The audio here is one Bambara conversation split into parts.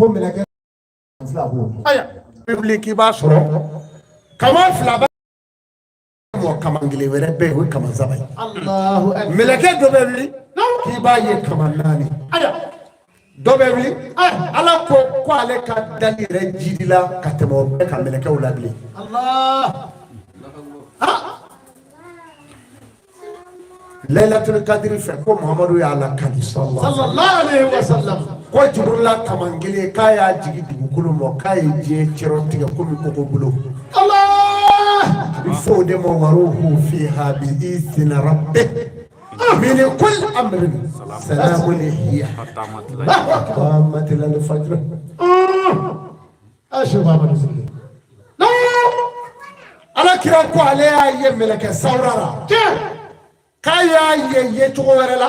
Ko mɛlɛkɛ fila b'o Aya. Bɛ wuli k'i b'a sɔrɔ kaman fila bɛ mɔ, kaman kelen wɛrɛ bɛ yen, o ye kaman saba ye. Allahu akbar. Mɛlɛkɛ dɔ bɛ wuli k'i b'a ye kaman naani. Aya. Dɔ bɛ wuli, Ala ko ko ale ka dali yɛrɛ jidila ka tɛmɛ o bɛɛ kan mɛlɛkɛw la bilen. Allah. Laylatul Kadiri fɛ, ko Muhamadu y'a lakali sallallahu Sallallahu alayhi wa sallam. ko Jiburila kaman kelen k'a y'a jigi dugukolo ma, k'a ye diɲɛ cɛrɔ tigɛ komi koko bolo. Allah. A bɛ fɔ o de ma waruhu fiha bi izni rabbi min kulli amrin salamun hiya hatta matla'il fajr. Ah, Cheikh Muhammad Sidiki. Ala kira ko ale y'a ye mɛlɛkɛ sawura la, Tiɲɛ. k'a y'a ye yecogo wɛrɛ la,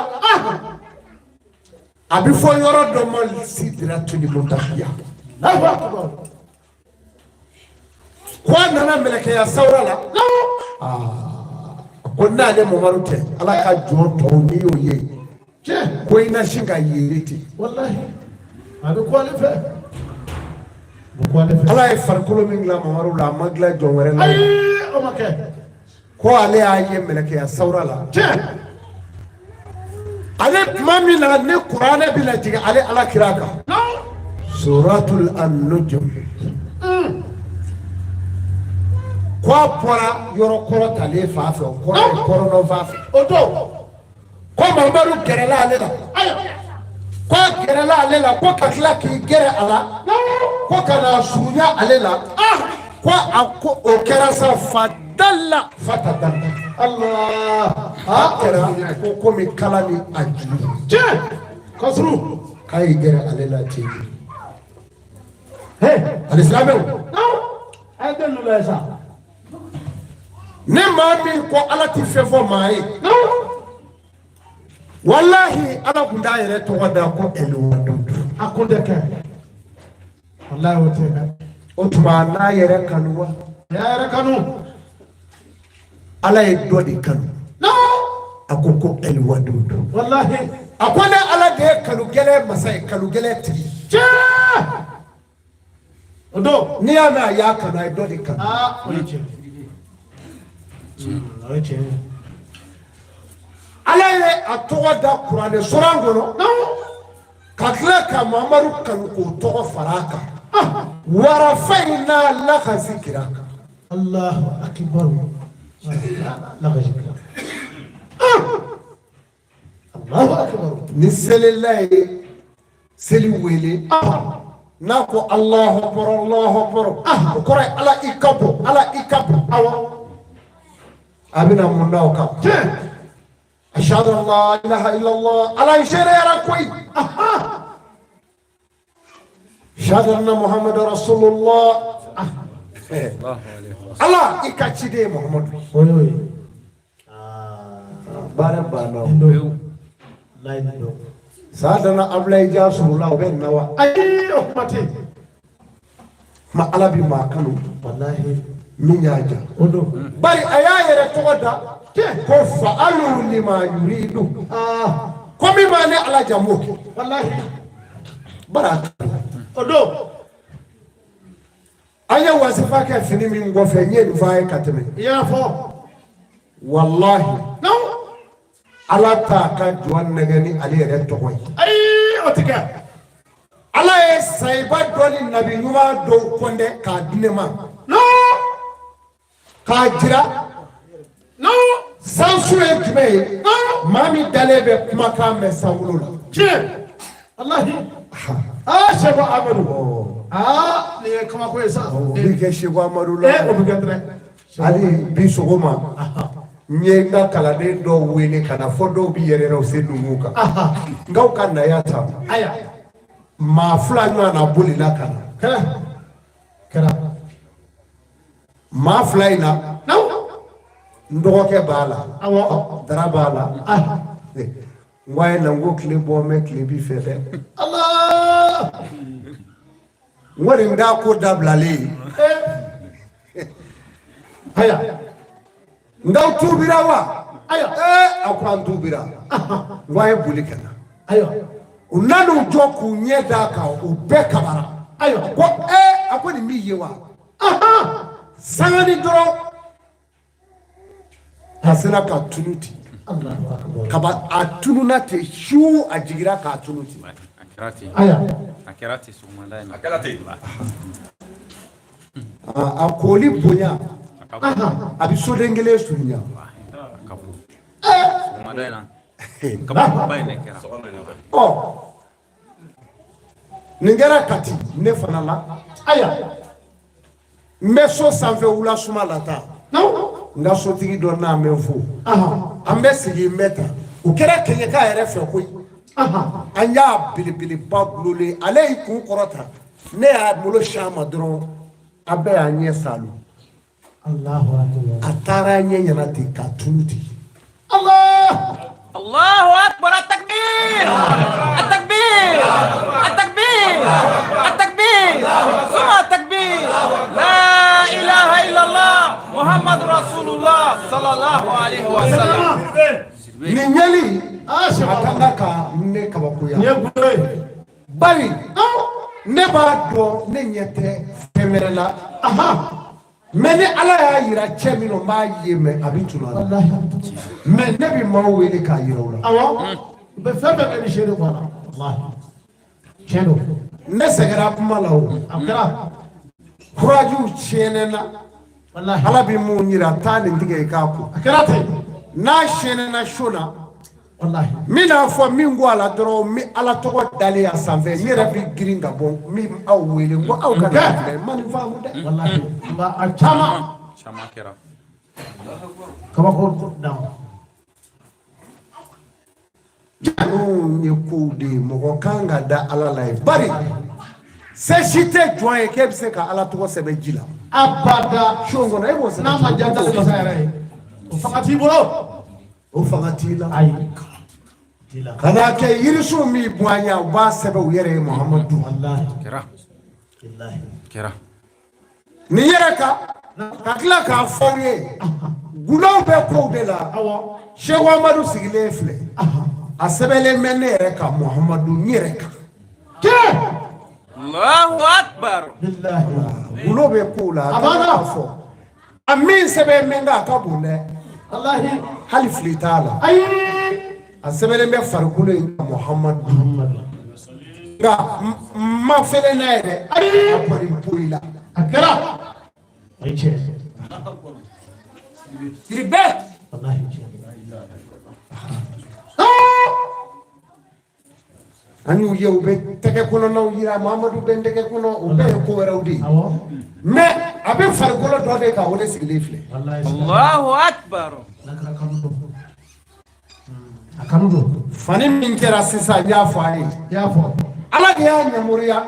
a bɛ fɔ yɔrɔ dɔ ma sidratul muntaha. Allahu akbar. Ko a nana mɛlɛkɛya sawura la, ko n'ale Mamadu tɛ, Ala ka jɔn tɔw, n'i y'o ye, Tiɲɛ. ko i na sin ka yeli ten. Wallahi. A bɛ ko ale fɛ. A bɛ ko ale fɛ. Ala ye farikolo min dilan Mamadu la, a ma dilan jɔn wɛrɛ la. Ayi, o ma kɛ. Ko ale y'a ye mɛlɛkɛya sawura la. Tiɲɛ. Ale tuma min na ni kuranɛ bɛna jigin ale Ala kira kan, suratul an-nujum, ko a bɔra yɔrɔ kɔrɔtalen fan fɛ, o kɔrɔ ye kɔrɔdɔn fan fɛ. O don. Ko Mamadu gɛrɛla ale la, Aya. ko a gɛrɛla ale la, ko ka tila k'i gɛrɛ a la, ko ka na surunya ale la, ko a ko o kɛra sa, fa dalla fatadalla. Allah. A kɛra ko komi kala ni a juru. Tiɲɛ. Kasuru. K'a y'i gɛrɛ ale la ten. Hey. Alisilamɛw, A ye den ninnu lajɛ sa. ni maa min ko Ala ti fɛn fɔ maa ye, walahi, Ala kun t'a yɛrɛ tɔgɔ da ko Ɛliwadudu. A kun tɛ kɛ. Wallahi, o tɛ kɛ. O tuma n'a yɛrɛ kanu wa? A y'a yɛrɛ kanu. Ala ye dɔ de kanu. A ko ko Ɛliwadudu. Wallahi. A ko ne Ala de ye kanu gɛlɛn masa ye, kanu gɛlɛn tigi. Tiɲɛ. O don. N'i y'a mɛn a y'a kanu, a ye dɔ de kanu. Ah, o ye tiɲɛ. O ye tiɲɛ. Ala ye a tɔgɔ da kuranɛ suran kɔnɔ, ka tila ka Mamadu kanu k'o tɔgɔ fara a kan, warafayina laka zikiraka. Allahu akbar. Laka zikra. Allahu akbar. Ni selila ye seli wele, n'a ko Allahu akbar, Allahu akbar, o kɔrɔ ye Ala i ka bon, Ala i ka bon. Awɔ. A bɛna mun da o kan? Tiɲɛ. Ashhadu an la ilaha illallah, Ala n seereyara koyi, ashhadu anna Muhammadu rasulullah, Ala i ka ciden ye Muhammadu. O y'o ye. Baara banna o. Nin don. Layi, nin don. Saa dana Abulayi ja sɔrɔla, o bɛ nin na wa? Ayi, o kuma tɛ yen. Ma Ala bi maa kanu Wallahi. min y'a ja. O don. Bari a y'a yɛrɛ tɔgɔ da Tiɲɛ. ko fa'alu lima yuridu, Ah, ko min b'a ne Ala ja, m'o kɛ. Wallahi. Bari a kanu. O don. An ye wasifa kɛ fini min kɔfɛ, n ye nin fɔ a ye ka tɛmɛ. I y'a fɔ. Walahi, Non. Ala t'a ka jɔn nɛgɛ ni ale yɛrɛ tɔgɔ ye. Ayi, o tɛ kɛ. Ala ye sayiba dɔ ni nabi ɲuman dɔw kɔndɛ k'a di ne ma, Non. k'a jira Non. sansu ye jumɛn ye, maa min dalen bɛ kumakan mɛn sankolo la. Tiɲɛ. Wallahi. Ah, Cheikh Amadou. Ah, nin ye kabako ye sa. O bɛ kɛ Seko Amadu la. Eh, o bɛ kɛ dɛ. Hali bi sɔgɔma, n ye n ka kalanden dɔw wele ka na fɔ dɔw bi yɛrɛ u se numu kan, n k'aw ka naya ta. Aya. Maa fila ɲɔgɔn na bolila ka na. Kɛra. Kɛra. Maa fila in na, Non. n dɔgɔkɛ b'a la. Awɔ. Dara b'a la. Ah. N ko a ye na, n ko tile bɔ mɛ tile bi fɛ dɛ. Allah. N ko nin t'a ko dabilalen ye. Eh. Aya. N k'aw tuubira wa? Aya. Ee, a ko an tuubira. N ko a ye boli ka na. Ayiwa. U nan'u jɔ k'u ɲɛ d'a kan, u bɛɛ kabara. Ayiwa. Ko ee, a ko nin b'i ye wa? Sangani dɔrɔn a sera ka tunu ten. Allahu akbar. Kaba a tununa ten su, a jigira k'a tunu ten. A kɛra ten. Aya. A kɛra ten sɔgɔmada in na. A kɛra ten. A koli bonya, A ka bon. a bɛ soden kelen surunya. A ka bon. Sɔgɔmada in na. Kabakoba in de kɛra. Ɔ, nin kɛra Kati ne fana la. Aya. N bɛ so sanfɛ wula suma la taa. N ka sotigi dɔ n'a bɛ n fo. An bɛ sigi, n bɛ ta, o kɛra kɛɲɛka yɛrɛ fɛ koyi. An y'a belebeleba gulolen, ale y'i kun kɔrɔta, ne y'a bolo siɲɛ a ma dɔrɔn, a bɛɛ y'a ɲɛ salo. Allahu akbar. A taara ɲɛ ɲɛna ten ka tunu ten. Allah. الله أكبر، التكبير، التكبير، التكبير، التكبير، ثم التكبير، لا إله إلا الله، محمد رسول الله صلى الله عليه وسلم. Nin ɲɛli Ah, a c'est ka kan ka ne kabakoya. Nin ye gundo ye. Bari ne b'a dɔn ne ɲɛ tɛ fɛn wɛrɛ la, mais ni Ala y'a yira cɛ min na, n b'a ye, mais a bɛ tunu a la. Wallahi. Mais ne bɛ maaw wele k'a yira u la. Awɔ. U bɛ fɛn bɛɛ kɛ ni seere kɔ la. Wallahi. Tiɲɛ don. Ne sɛgɛnna kuma la o. A kɛra. Kurajiw tiɲɛnen na. Wallahi. Ala bɛ mun yira, taa nin tigɛ i k'a ko. A kɛra ten. N'a siyɛnɛna so na, Wallahi. n bɛna fɔ min ko a la dɔrɔn, n bɛ Ala tɔgɔ dalen a sanfɛ, n yɛrɛ bɛ girin ka bɔ, n bɛ aw wele, n ko aw ka na filɛ, n ma nin faamu dɛ. Wallahi. Nka a caman. Caman kɛra. Kabako dan. Ninnu ye kow de ye, mɔgɔ kan ka da Ala la ye, bari se si tɛ jɔn ye k'e bɛ se ka Ala tɔgɔ sɛbɛn ji la. Abada. So kɔnɔ e b'o sɛbɛn. N'a ma diya, dalen masa yɛrɛ ye. O fanga t'i bolo. O fanga t'i la. Ayi. T'i la. Ka n'a kɛ yirisun min bɔ an ɲɛ, u b'a sɛbɛn u yɛrɛ ye Muhamadu. Wallahi. Kɛra. Wallahi. Kɛra. Nin yɛrɛ kan ka tila k'a fɔ aw ye, gundow bɛ kow de la. Awɔ. Seku Amadu sigilen filɛ, a sɛbɛnlen bɛ ne yɛrɛ kan, Muhamadu, n yɛrɛ kan. Tiɲɛ. الله أكبر. Billahi. Gundo bɛ kow la. A banna. K'a fɔ a min sɛbɛn bɛ n kan, a ka bon dɛ. Wallahi. Hali fili t'a la. Ayi. A sɛbɛnlen bɛ farikolo in kan, Muhamadu. Muhammadu. Nka n ma fɛlɛ n'a ye dɛ. Ayi. A kɔni poyi la. A kɛra. O ye tiɲɛ. Siribe. Wallahi tiɲɛ. An y'u ye, u bɛ tɛgɛ kɔnɔnaw yira, Muhamadu bɛ n tɛgɛ kɔnɔ, o bɛɛ ye ko wɛrɛw de ye. Awɔ. Mais a bɛ farikolo dɔ de kan, o de sigilen filɛ. Wallahi. الله أكبر. Lakara kanu don. A kanu don. Fani min kɛra sisan, n y'a fɔ a ye. I y'a fɔ. Ala de y'a ɲamuriya,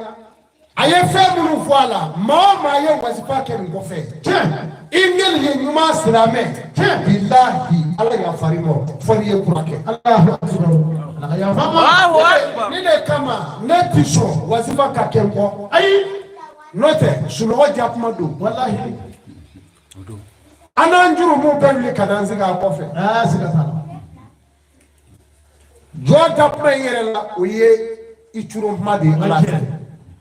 a ye fɛn minnu fɔ a la, maa o maa ye wasifa kɛ nin kɔfɛ, Tiɲɛ. i ŋɛli ye ɲuman silamɛ, bilahi, Ala yafar'i ma fɔ n'i ye kura kɛ. Allahu akbar. Ala ka yafa n ma. الله أكبر. Ni de kama ne ti sɔn wasifa ka kɛ n kɔ. Ayi. N'o tɛ, sunɔgɔ jakuma don. Wallahi. An n'an jurumu bɛɛ wuli ka n'an sigi a kɔfɛ. Aa, siga t'a la. Jɔ dakuma in yɛrɛ la, o ye i curon kuma de ye O Ala ye fɛ. tiɲɛ.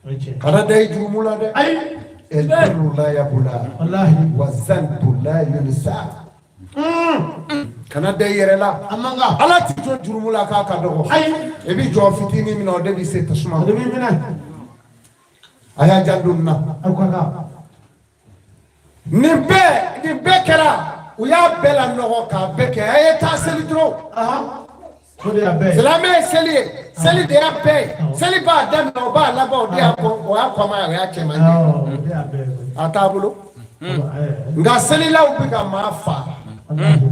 O ye tiɲɛ. Kana da i jurumu la dɛ. Ayi. البر لا يبلى Wallahi. والذنب لا ينسى. Kana da i yɛrɛ la. A man kan. Ala ti jɔ jurumu la k'a ka dɔgɔ. Ayi. I bɛ jɔ fitinin min na, o de bɛ se tasuma. O de b'i minɛ. A y'a janto nin na. Aw ka kan. Nin bɛɛ kɛra, u y'a bɛɛ la nɔgɔ k'a bɛɛ kɛ, a ye taa seli dɔrɔn. O de y'a bɛɛ ye. Silamɛ ye seli ye, seli de y'a bɛɛ ye. Seli b'a daminɛ, o b'a laban, o de y'a kɔ, o y'a kɔma ye, o y'a cɛman ye. Awɔ, o de y'a bɛɛ ye. A t'a bolo. Awɔ, Nka selilaw bɛ ka maa fa,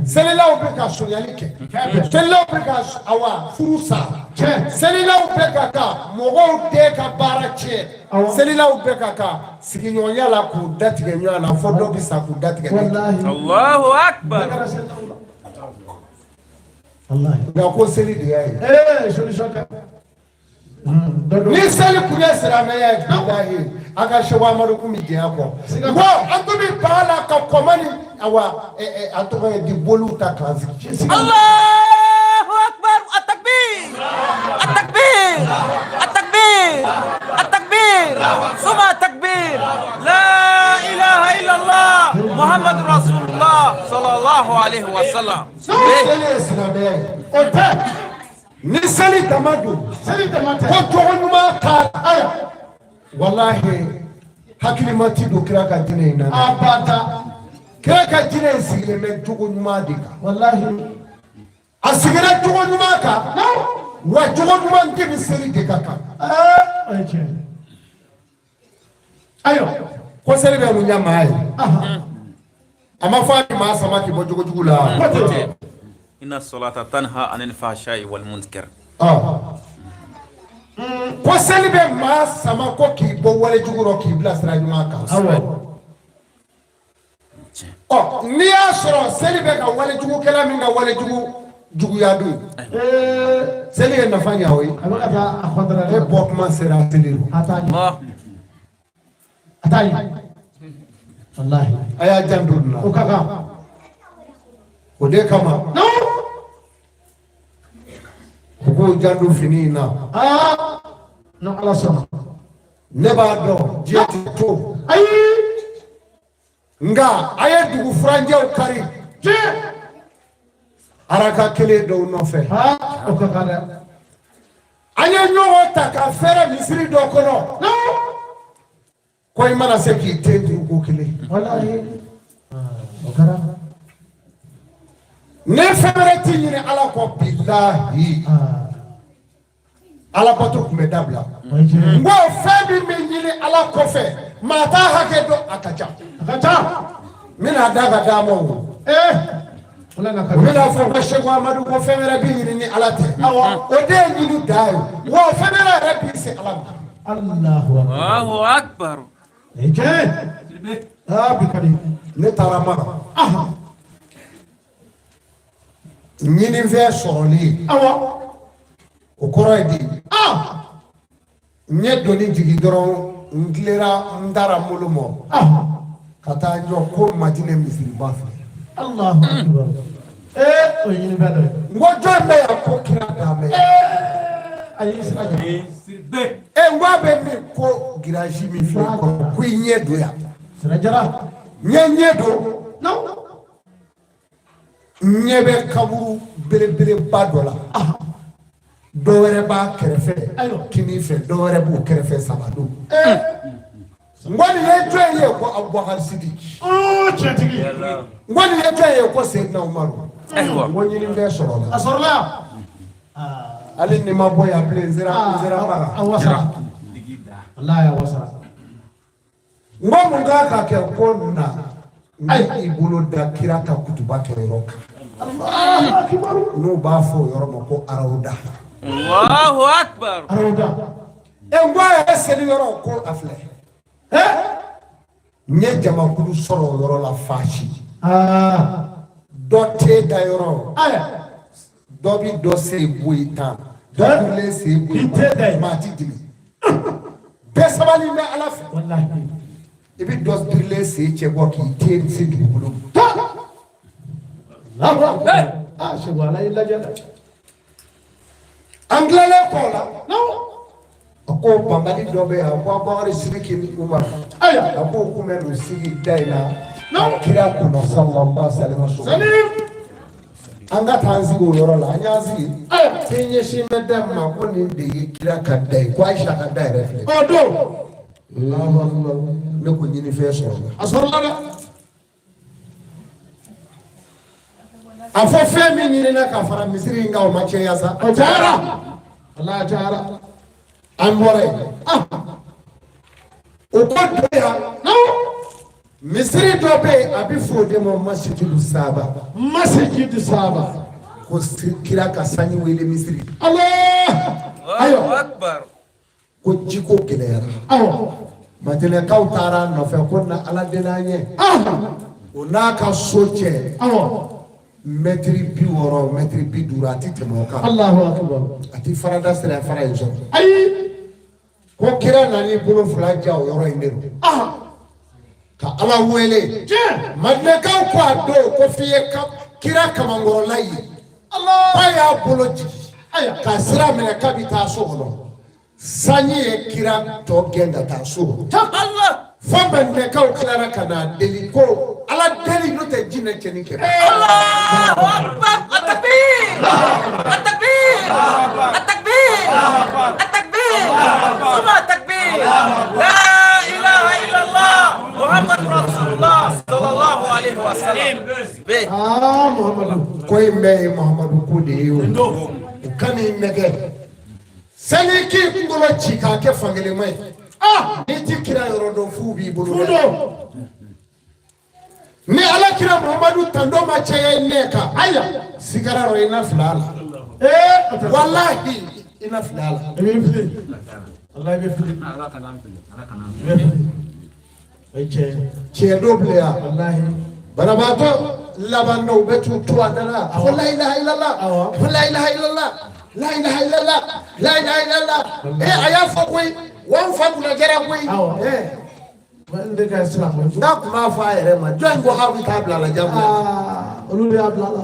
selilaw bɛ ka sonyali kɛ, selilaw bɛ ka awa furu sa, selilaw bɛ ka mɔgɔw den ka baara tiɲɛ, selilaw bɛ ka sigiɲɔgɔnya la k'u datigɛ ɲɔgɔn na, fɔ dɔ bɛ sa k'u datigɛ. Wallahi. الله أكبر. Kɛra selilaw la. Wallahi. Nka ko seli de y'a ye. Ee, solution tɛ. Dɔ don. Ni seli kun ye silamɛya ye, bilahi, a ka Seku Amadu kun bɛ jɛn a kɔ. Ko an tun bɛ ban a la ka kɔmɔ ni awa a tɔgɔ ye di, boliw ta k'an sigi. الله أكبر، التكبير، التكبير. التكبير التكبير ثم التكبير لا إله إلا الله محمد رسول الله صلى الله عليه وسلم. Seli ye silamɛya ye. O tɛ. Ni seli dama don, Seli dama tɛ. ko jogo ɲuman t'a la, walahi, hakilima ti don kira ka diinɛ in na. Abada. Kira ka diinɛ in sigilen bɛ jogo ɲuman de kan. Walahi. A sigira jogo ɲuman kan, wa jogo ɲuman de bɛ seli de ka kan. Ee, o ye tiɲɛ ye. Ayiwa. Ko seli bɛ mun ɲɛ maa ye? A ma fɔ a bɛ maa sama k'i bɔ jogojugu la? Ko ten. إن الصلاة تنهى عن الفحشاء والمنكر. Ɔ, ko seli bɛ maa sama ko k'i bɔ walejugu rɔ, k'i bila sira ɲuman kan. Awɔ. Ɔ, n'i y'a sɔrɔ seli bɛ ka walejugukɛla min ka walejugu juguya dun, Ee, seli ye nafa ɲɛ o ye. A bɛ ka taa a kɔntara. E bɔ kuma sera seli rɔ. A t'a ɲɛ. الله. A t'a ɲɛ. Walahi. A y'a janto nin na. O ka kan. O de kama u k'u janto fini in na. Aa, ni Ala sɔnna. Ne b'a dɔn diɲɛ tɛ to. Ayi. Nka a ye dugu furancɛw kari. Tiɲɛ. Araka kelen dɔw nɔfɛ. Aa, o ka kan dɛ. An ye ɲɔgɔn ta ka fɛrɛ misiri dɔ kɔnɔ ko i mana se k'i ten turu ko kelen. Walahi. O kɛra. Ni fɛn wɛrɛ ti ɲini Ala kɔ, bilahi, Aa, Alabato tun bɛ dabila. O ye tiɲɛ ye. N ko fɛn min bɛ ɲini Ala kɔfɛ, maa t'a hakɛ dɔn, a ka ca. A ka ca. N bɛna da ka d'a ma o. Ee, wala na ka. U bɛna fɔ ko Seko Amadu ko fɛn wɛrɛ bɛ ɲini ni Ala tɛ. Awɔ, o de ye ɲini dan ye, wa fɛn wɛrɛ yɛrɛ b'i se Ala ma. Alahu akbar. الله أكبر. O ye tiɲɛ ye. Aa, bi ka di. Ne taara Maka. Ahan. Ɲinifɛn sɔrɔli, Awɔ. o kɔrɔ ye di? Ah. N ye doni jigin dɔrɔn, n tilera, n taara n bolo mɔ ka taa n jɔ ko Madinɛ misiriba filɛ. Allahu akbar. Ee, o ye ɲinifɛn dɔ ye. N ko jɔn bɛ yan? Ko kira dan bɛ yan. A y'i sira jɔ. E, n ko a bɛ min? Ko girasi min filɛ kɔrɔ, ko i ɲɛ don yan. Sira jara. N ye ɲɛ don. Non. N ɲɛ bɛ kaburu belebeleba dɔ la, dɔ wɛrɛ b'a kɛrɛfɛ Ayiwa. kinin fɛ, dɔ wɛrɛ b'o kɛrɛfɛ, saba don. N ko nin ye jɔn ye? Ko Abubakar Sidiki. Oo, tiɲɛtigi. N ko nin ye jɔn ye? Ko Seyidina Umaru. Ayiwa. N ko ɲinifɛn sɔrɔla. A sɔrɔla. Hali ni ma bɔ yan bilen, n sera Maka. A wasara. Walahi, a wasara. N ko mun kan ka kɛ? Ko na n i bolo da kira ka kutuba kɛyɔrɔ kan. Allahu akbar. N'u b'a fɔ o yɔrɔ ma ko arawuda. الله أكبر. Arawuda. E, n ko a yɛrɛ seli yɔrɔ, ko a filɛ. N ye jamakulu sɔrɔ o yɔrɔ la faasi. Aa. Dɔ t'e da yɔrɔ. Aya. Dɔ bi dɔ sen bɔ i tan, dɔ turulen sen bɔ K'i t'e da i yen. maa ti dimi, bɛɛ sabali bɛ Ala fɛ. Walahi. I bɛ dɔ birilen sen cɛ bɔ k'i ten se dugukolo ma. Allahu akbar. Ah, Seko, Ala y'i lajɛ dɛ. An tilalen kɔ la, Non. a ko banbali dɔ bɛ yan ko Abubakari Sidiki ni Umaru. Ayiwa. A ko k'u bɛ n'u sigi da in na ka kira kɔnɔ sallallahu alaihi wa sallam. Salim. An ka taa an sigi o yɔrɔ la, an y'an sigi. Ayiwa. Fɛn ɲɛsin bɛ da min ma, ko nin de ye kira ka da ye, ko Ayisa ka da yɛrɛ filɛ. Ɔ don. Allahu akbar, ne ko ɲinifɛn sɔrɔla. A sɔrɔla dɛ. A fɔ fɛn min ɲinina ka fara misiri in kan, o ma cɛya sa. O cayara. Walahi, a cayara. An bɔra yen. Ah. O ko don yan. Non. Misiri dɔ bɛ yen, a bɛ fɔ o de ma masidilu saba. Masjid Saba. Ko kira ka sanji wele misiri. Allah. الله أكبر. Ko jiko gɛlɛyara. Awɔ. Madinɛkaw taara a nɔfɛ ko na Ala deli an ye. Ah. O n'a ka so cɛ, Awɔ. mɛtiri 60, mɛtiri 50, a ti tɛmɛ o kan. Allahu akbar. A ti farada sira fara in sɔrɔ. Ayi. Ko kira nan'i bolo fila ja o yɔrɔ in de don Ah. ka Ala wele. Tiɲɛ. Madinɛkaw ko a don ko f'i ye kira kamankɔrɔla ye. Allah. K'a y'a bolo jigin Ayiwa. ka sira minɛ k'a bɛ taa so kɔnɔ. Sanji ye kira tɔ gɛn ka taa so. Allah. Fo Madinɛkaw tilara ka n'a deli ko ala deli n'o tɛ jinɛ cɛni kɛ. Allahu Akbar. At-takbir. At-takbir. At-takbir. At-takbir. Suma takbir. La ilaha illallah. Muhammad Rasulullah sallallahu alaihi wasallam. Be. Aa Muhammadu. Ko in bɛɛ ye Muhammadu ko de ye o. U kan'i nɛgɛ. Sani k'i kunkolo ci k'a kɛ fankelenma ye. Ah! N'i ti kira yɔrɔ dɔn fu b'i bolo Fu dɛ. don. Ni ala kira Muhammadu tando ma caya i nɛ kan. Ayiwa. Sigara rɔ i na fila a la. Ee. Walahi i na fila a la. I bɛ fili. Walahi i bɛ fili. I bɛ fili. O ye tiɲɛ ye. Tiɲɛ don bilen yan. Walahi. Banabaatɔ laban dɔw bɛ t'u tu a da la ko la ilaha illallah Awɔ. ko la ilaha illallah la ilaha illallah la ilaha illallah ee a y'a fɔ koyi wa n fa kunna jɛra koyi Awɔ. ee N de ka siran koyi. n'a tun b'a fɔ a yɛrɛ ma jɔn ko k'a bɛ taa bila la jagoya Aa olu de y'a bila a la.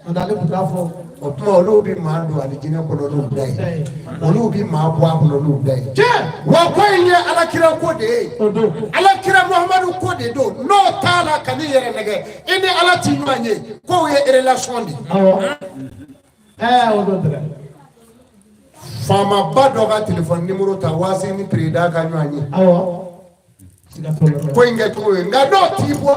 N'o tɛ ale tun t'a fɔ. O tuma olu bɛ maa don alijinɛ kɔnɔ n'u da ye, olu bɛ maa bɔ a kɔnɔ n'u da ye. Tiɲɛ. Wa ko in ye alakira ko de ye. O don. Alakira Muhamadu ko de don, n'o t'a la ka n'i yɛrɛ nɛgɛ i ni ala ti ɲɔgɔn ye, k'o ye relation de ye. Awɔ. Ɛɛ o don dɛrɛ. Faamaba dɔ ka téléphone numéro ta waasi ni président ka ɲɔgɔn ye. Awɔ. Siga t'o la. Ko in kɛcogo ye, nka n'o t'i bɔ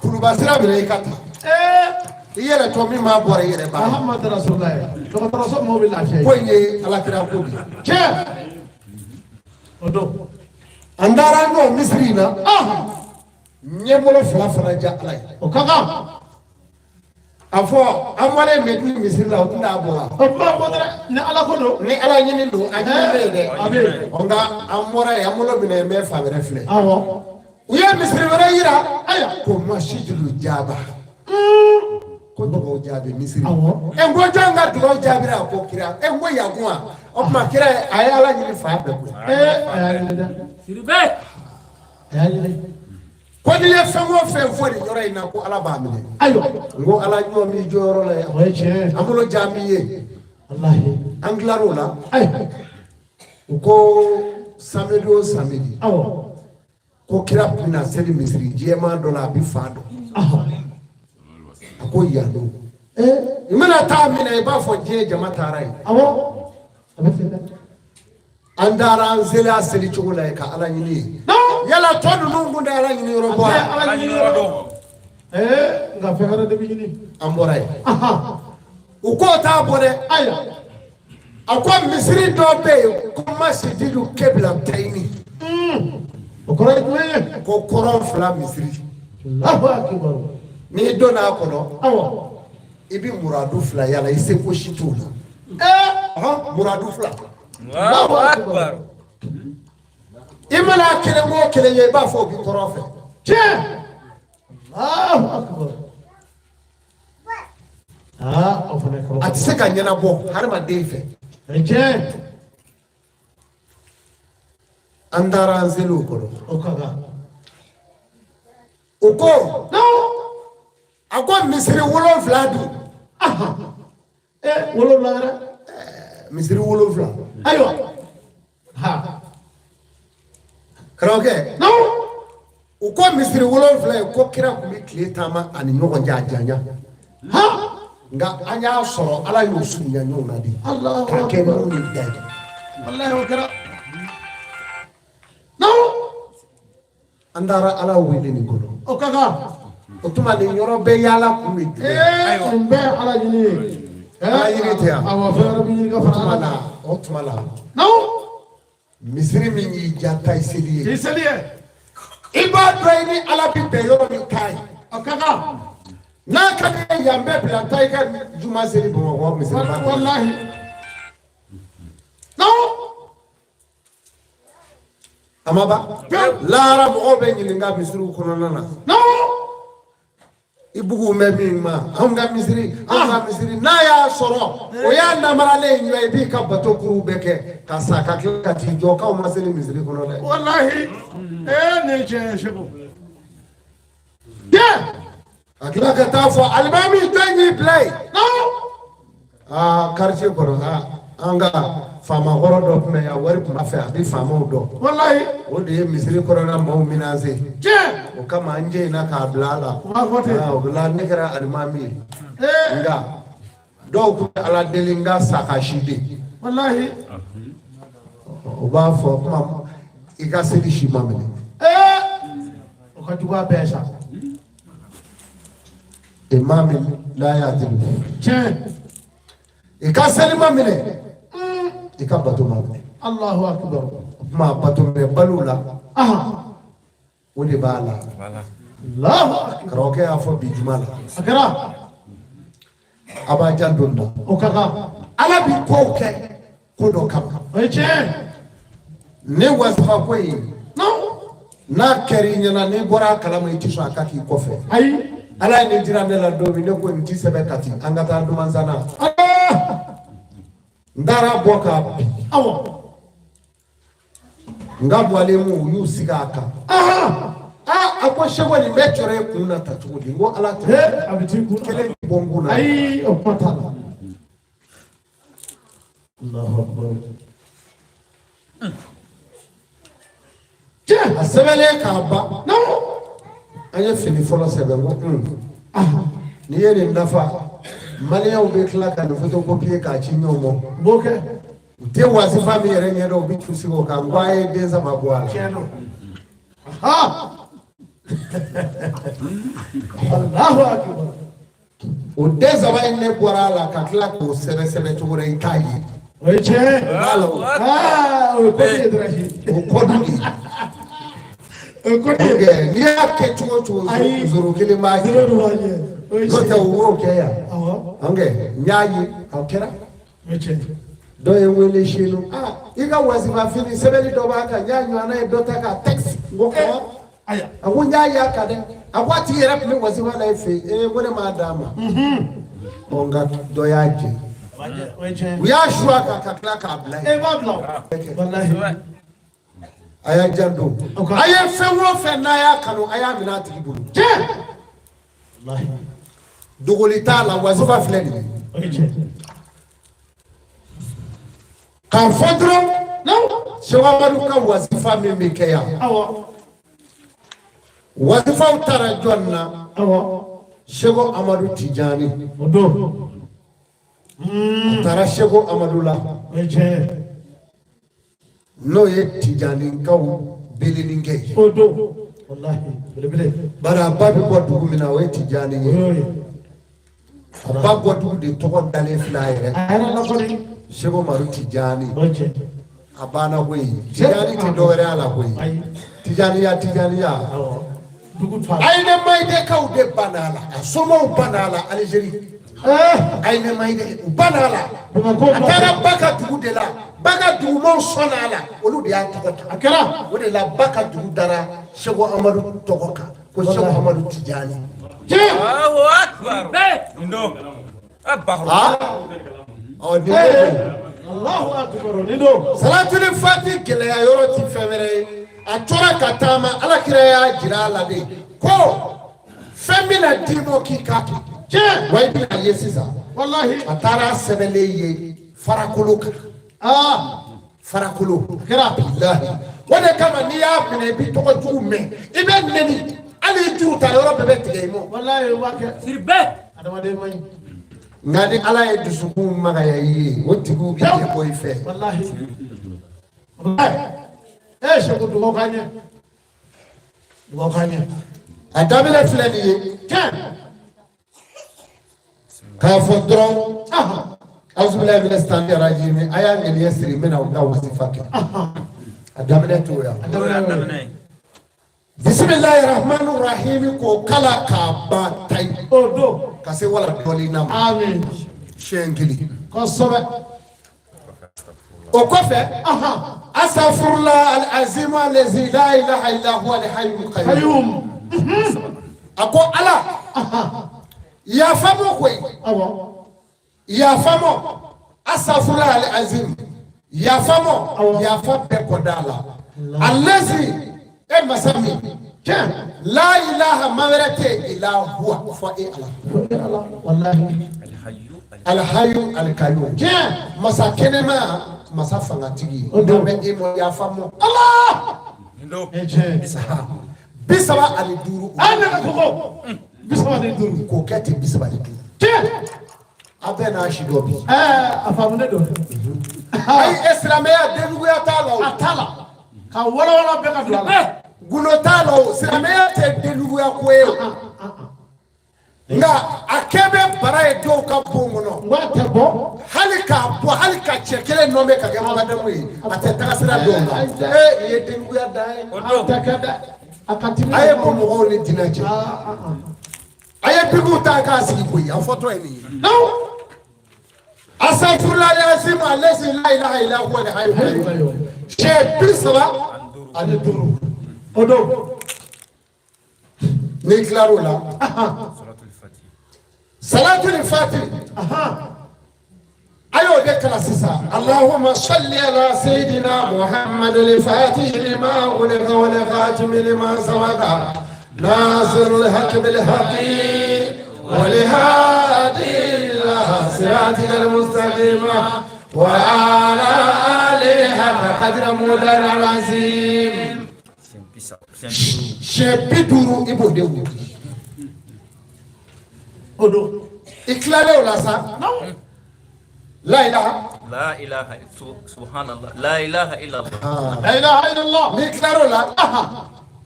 kuluba sira minɛ i ka taa. Ee. I yɛrɛ tɔ min b'a bɔra i yɛrɛ b'a ye. Muhammadu Rasulullah. Dɔgɔtɔrɔso mɔgɔw bɛ lafiya Ko ye. in ye alakira ko de ye. Tiɲɛ. O don. An taara n'o misiri in na. Ah. Ɲɛbolo fila fana diya ala ye. O ka kan. A fɔ an bɔlen Medini misiri la, o tɛna bɔ wa? O kuma bɔ dɛrɛ. Ni ala ko don. Ni ala ɲini don, a ɲini bɛ yen dɛ. A bɛ yen. Ɔ, nka an bɔra yen, an bolo minɛ n bɛ fan wɛrɛ filɛ. Awɔ. U ye misiri wɛrɛ yira. Ayiwa. Ko masidilu jaaba. Ko dugawu jaabi misiri. Awɔ. Ɛ n ko jɔn ka dugawu jaabira? Ko kira. Ɛ n ko yakun wa? O tuma kira ye a ye ala ɲini fan bɛɛ koyi. Ee a y'a ɲini dɛ. Siribe. A y'a ɲini. Ko n'i ye fɛn o fɛn fɔ nin yɔrɔ in na ko ala b'a minɛ. Ayiwa. N ko ala ɲɔ b'i jɔyɔrɔ la yan. O ye tiɲɛ ye. An bolo jaabi ye. Walahi. An tilar'o la. Ayiwa. U ko samedi o samedi. Awɔ. Ko kira bɛna seli misiri jɛman dɔ la, a bɛ fan dɔn. Ahɔ. A ko yan don. Ee. I mana taa min na, i b'a fɔ diɲɛ jama taara yen. Awɔ. A bɛ ten dɛ. An taara an seli a seli cogo la yen ka ala ɲini yen. Non. Yala tɔ ninnu kun tɛ ala ɲini yɔrɔ bɔ Tɛ wa? ala ɲini yɔrɔ dɔn. Ee nka fɛn wɛrɛ de bɛ ɲini. An bɔra yen. Ahan. U k'o t'a bɔ dɛ. Ayiwa. A ko misiri dɔ bɛ yen ko masididu kebila tayini. O kɔrɔ ye jumɛn ye? Ko kɔrɔn fila misiri. Allahu akibar. N'i donna a kɔnɔ, Awɔ. i bɛ muradu fila yala, i seko si t'o la. Ee. Ɔhɔn, muradu fila. Allahu Akbar. I mana kelen o kelen ye, i b'a fɔ o b'i kɔrɔn fɛ. Tiɲɛ. Allahu akbar. Aa o fana ye kabako. A tɛ se ka ɲɛnabɔ hadamaden fɛ. O ye tiɲɛ. An taara an seli o kɔnɔ. O ka kan. U ko Non. a ko misiri 7 dun. Ahan. Ee 7 yɛrɛ. Misiri 7. Ayiwa. Ha. Karamɔgɔkɛ. Non. U ko misiri 7 ye ko kira tun bɛ tile taama ani ɲɔgɔn cɛ a janya. Ha. Nka an y'a sɔrɔ ala y'o surunya ɲɔgɔn na de. Allahu K'a kɛ akbar. n'u ni da ye. Walahi o kɛra. Non. An taara ala wele nin kɔnɔ. O ka kan. O tuma nin yɔrɔ bɛɛ yaala kun bɛ jumɛn? Ee nin bɛɛ ye ala ɲini ye. Ala ɲini tɛ yan. Awɔ fɛn wɛrɛ bɛ ɲini ka O fara tuma ala la, kan. o tuma la, Non. misiri min y'i ja ta i seli ye. K'i seli ye. I b'a dɔn i ni ala bi bɛn yɔrɔ min ta ye. O ka kan. N'a ka di ye yan bɛɛ bila taa i ka juma seli Bamakɔ misiri ba kɔnɔ. Walahi. Non. A ma ban. Lahara mɔgɔw bɛ ɲininka misiriw kɔnɔna na. Non. I bugu bɛ min ma, anw ka misiri, anw ka misiri, n'a y'a sɔrɔ o y'a namaralen ye, i b'i ka bato kuruw bɛɛ kɛ ka sa ka tila ka t'i jɔ k'aw ma seli misiri kɔnɔ dɛ. Walahi. Ee nin ye tiɲɛ ye Segu. Tiɲɛ. Ka tila ka taa fɔ alimami jɔn y'i bila yen? Non. Aa quartier kɔnɔ, aa An ka faamakɔrɔ dɔ tun bɛ yan, wari tun b'a fɛ, a bɛ faamaw dɔn. Walahi. O de ye misiri kɔrɔla maaw menacé. Tiɲɛ. O kama an jɛnna k'a bila a la. U b'a fɔ ten. Ah, o la ne kɛra alimami ye. Ee. Nka dɔw tun bɛ ala deli n ka sa ka si de. Walahi. O b'a fɔ kuma i ka seli si ma minɛ. Ee. O ka jugu a bɛɛ sa. Imami la ya'dilu. Tiɲɛ. I ka seli ma minɛ, i ka bato ma minɛ. Allahu akbar. O tuma bato minɛ baliw la, o de b'a la. Allahu akbar. Karamɔgɔkɛ y'a fɔ bi juma la. A kɛra. A b'a janto nin na. O ka kan. Ala bi kow kɛ ko dɔ kama. O ye tiɲɛ. Ne wasifa ko in, Non. n'a kɛra i ɲɛna, n'i bɔra a kalama, i tɛ sɔn a ka k'i kɔfɛ. Ayi. Ala ye nin jira ne la don min, ne ko nin ti sɛbɛn Kati, an ka taa Dumansana. Allah. N taara bɔ k'a bin. Awɔ. N ka bɔlen u y'u sigi a kan. Aa, a ko Seko, nin bɛ cɔrɔ e kun na ta cogo di? N ko Ala tɛ. Ee, a bɛ t'i kun na. Kelen bɔ n kun na. Ayi, o kuma t'a la. Allahu akbar. Tiɲɛ. A sɛbɛnlen k'a ban. Non. An ye fini fɔlɔ sɛbɛn ko n'i ye nin nafa, maliyɛnw bɛ tila ka nin photocopier k'a ci ɲɔgɔn ma. U b'o kɛ. U tɛ wasifa min yɛrɛ ɲɛdɔn, u bɛ t'u sigi o kan. N ko a ye den saba bɔ a la. Tiɲɛ don. Allahu akbar. O den saba in ne bɔra a la ka tila k'o sɛbɛn sɛbɛn cogo la, i t'a ye. O ye tiɲɛ ye. B'a la o. Aa, o ye kɔdi ye dɔrɔn. O kɔdu de ye. O ye kɔdi ye. N'i y'a kɛ cogo o cogo, Ayi. zoro kelen b'a Zero jɛ. de b'a ɲɛ. O ye N'o tɛ tiɲɛ. u b'o kɛ yan. Awɔ. Ɔnkɛ n y'a ye a kɛra. O ye tiɲɛ ye. Dɔ ye n wele Senu. Aa, i ka wasifa fini sɛbɛnni dɔ b'a kan, n y'a ɲɔgɔnna ye dɔ ta k'a texte. N ko ɔ. Ayiwa. A ko n y'a ye a kan dɛ. A ko a tigi yɛrɛ tun bɛ wasifa la e fɛ yen. Ee, ko ne m'a d'a ma. Ɔ, nka dɔ y'a jɛ. O ye tiɲɛ U ye. y'a su a kan ka tila k'a bila yen. E b'a bila o. Walahi. A y'a janto. A ye fɛn o fɛn n'a y'a kanu, a y'a minɛ a tigi bolo. Tiɲɛ. Walahi. Dogoli t'a la, wasifa filɛ nin ye. O ye tiɲɛ ye. K'a fɔ dɔrɔn. Non. Seko Amadu ka wasifa min bɛ kɛ yan. Awɔ. Wasifaw taara jɔn na? Awɔ. Seko Amadu Tijani. O don. A taara Seko Amadu la. O ye tiɲɛ ye. N'o ye Tijanikaw beleninkɛ ye. O don. Walahi. Belebele. Bari a ba bɛ bɔ dugu min na, o ye Tijani O ye. y'o ye. A ba bɔ dugu de tɔgɔ dalen filɛ a yɛrɛ. A yɛrɛ la kɔni. Seko Amadu Tijani. O ye tiɲɛ ye. A banna koyi. Tijani tɛ dɔwɛrɛ y'a la koyi. Ayi. Tijaniya, Tijaniya. Awɔ. Dugu to a la. Ayine Mayidekaw de banna a la. A somaw banna a la Alizeri. Ee. Ayine Mayide, u banna a la. Bamakɔ. A taara ba ka dugu de la. Ba ka dugumaw sɔnna a la. Olu de y'a tɔgɔ ta. A kɛra. O de la ba ka dugu dara Seko Amadu tɔgɔ kan. Ko Seko Amadu Tijani. Tiɲɛ. Allahu akbar. Ndo. Abba. Aa. Ɔ, nin ko don. Allahu akbar. Nin don. Salatuli fati gɛlɛya yɔrɔ ti fɛn wɛrɛ ye. A tora ka taama, Ala kira y'a jira a la de ko fɛn bɛna d'i ma k'i k'a kɛ. Tiɲɛ. Wa i bɛna ye sisan. Walahi. A taara sɛbɛnlen ye farakolo kan. Aa. Farakolo. Kɛra. Bilahi. O de kama n'i y'a minɛ, i bɛ tɔgɔ jugu mɛn, i bɛ nɛni, hali i juru ta yɔrɔ bɛɛ bɛ tigɛ i ma. Walahi, o b'a kɛ. Siribe. Adamaden man ɲi. Nka ni Ala ye dusukun magaya i ye, o tigiw bɛ ɲɛ bɔ i fɛ. Walahi. Walahi. Ee, Seko, dugawu k'an ɲɛ. Dugawu k'an ɲɛ. A daminɛ filɛ nin ye. Tiɲɛ. K'a fɔ dɔrɔn, awuzubilayi mina sitani rajimi, a y'a ŋaniya siri, n bɛna u ka wasifa kɛ. A daminɛ t'o ya. O y'a daminɛ ye. Bisimilayi rahmani rahimi, k'o kala k'a ban tayi. O don. Ka se wala dɔɔnin na ma. Amin. Siɲɛ kelen. Kosɛbɛ. O kɔfɛ, asafurula al-azimu alazi la ilaha illa huwa al-hayyul qayyum. Qayyum. A ko Ala, yafa mɔ koyi. Awɔ. Yafa mɔ, asafurula al-azim, yafa mɔ, yafa bɛɛ kɔ da la. Alazi, e masa min. Tiɲɛ. La ilaha, ma wɛrɛ tɛ yen, illa huwa, fɔ e Ala. Ko e Ala. Walahi. Alhayyu. Alhayu alikayum. Tiɲɛ. Masa kɛnɛma, masa fangatigi. O don. N'an bɛ e ma yafa mɔ. Ala. Nin don. E tiɲɛ. 35. An nana koko. 35. K'o kɛ ten 35. Tiɲɛ. A bɛɛ n'a si dɔ bi. Ɛɛ, a faamulen don. Ayi, e silamɛya denjuguya t'a la o. A t'a la. Ka walawala bɛɛ ka don a la. Gundo t'a la o, silamɛya tɛ denjuguya ko ye o. Nka a kɛ bɛ bara ye dɔw ka bon kɔnɔ. N ko a tɛ bɔ. Hali k'a bɔ, hali ka cɛ kelen nɔ bɛ ka kɛ mɔgɔdamu ye, a tɛ taga sira dɔw la. Ee, nin ye denjuguya dan ye. O A don. tɛ kɛ dɛ. A ka timi. A ye bɔ mɔgɔw ni diinɛ cɛ. Aa, aa, A ye bikiw ta k'a sigi koyi, a fɔtɔ ye nin ye. aa. Asafurula yasimu alesi la ilaha illa huwa al-hayyul qayyum. Siɲɛ 35. O don. N'i tilar'o la, Salatul Fati. Salatul fati. A y'o de kalan sisan. Allahumma salli ala sayyidina Muhammad al-fatih lima ughliqa wal khatim lima sabaqa nasir al-haqq bil haqq wal hadi ila siratika al-mustaqim wa ala alihi haqqa qadri mudar al-azim. Siɲɛ 30, siɲɛ 50. Siɲɛ 50, i b'o de wuli. O don. I tilalen o la sa, la ilaha. La ilaha subhanallah. La ilaha illallah. La ilaha illallah. N'i tilar'o la,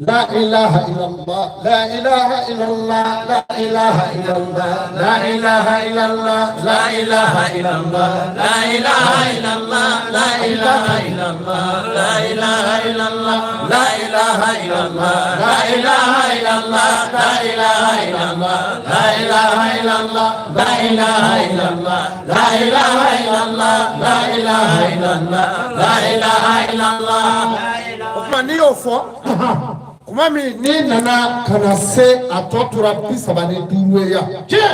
la ilaha illallah, la ilaha illallah, la ilaha illallah, la ilaha illallah, la ilaha illallah, La ilaha illallah. La ilaha illallah. La ilaha illallah. La ilaha illallah. La ilaha illallah. La ilaha illallah. La ilaha illallah. La ilaha illallah. La ilaha illallah. La ilaha illallah. La ilaha illallah. O tuma n'i y'o fɔ tuma min, n'i nana ka na se a tɔ tora 35 ye yan. Tiɲɛ.